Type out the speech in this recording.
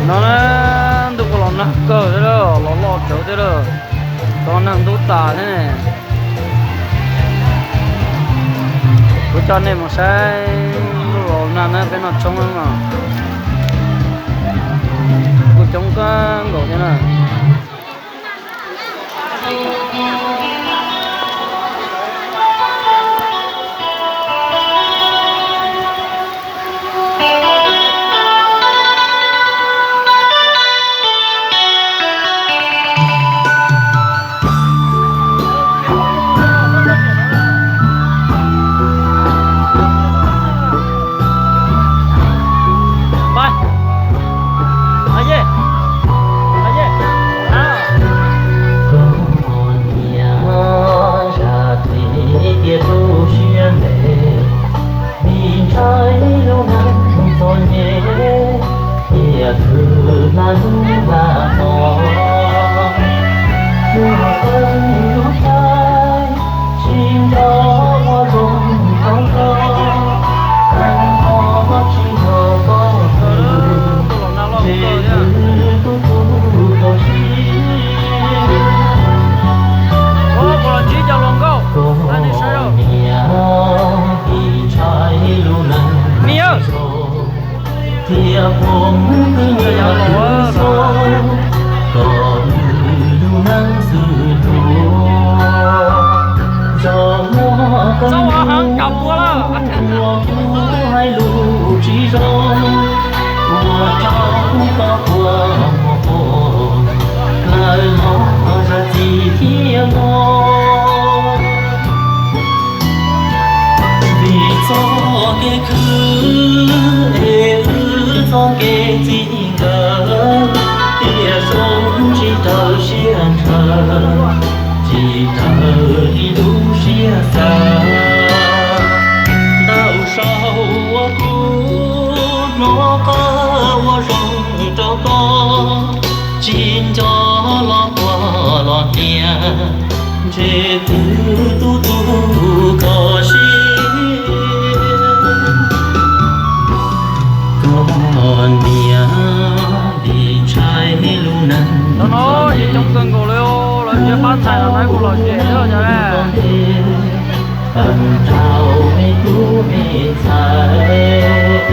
No na, ntuj kuj los nag kawg thiab lawm, los loj tsawv thiab lawm, tau nag ntub tas thiab ne. Kuv coj nej mus saib ntuj los nag na, peb noj tshoob no kuj coob kawg nkaus thiab na. Koj niam, zam txim tias tu siab ntev, vim ntshai lub neej txom nyem, thiaj khwv hla hnub hla hmo. Muaj qee lub caij tsis nco qab zoo tau koj, qee qho tsis yog poj khwv, ntshe twb tu tu koj siab. Koj niam, vim ntshai lub neej txom nyem, thiaj poob twj ywm twj xaus, kom lub neej xwm tuag. Zaum no koj mus ua kuv hais lus tsis zoo, ua rau koj quaj quaj, lawv los zam txim thiab mog. Vim txoj kev khwv es wb txoj kev txij nkawm, thiaj zoo tsis raws siab ntshaw, tsis raws li lub siab xav. Ntau zaus uas kuv hnov qab ua zoo rau koj, tsis nco los quaj los hniav, ntshe twb tu tu koj siab. Koj niam, vim ntshai lub neej txom nyem, lawv tsis pab ntxhais los kuj los zem xwb os cov ne. Pab rau me tub me ntxhais,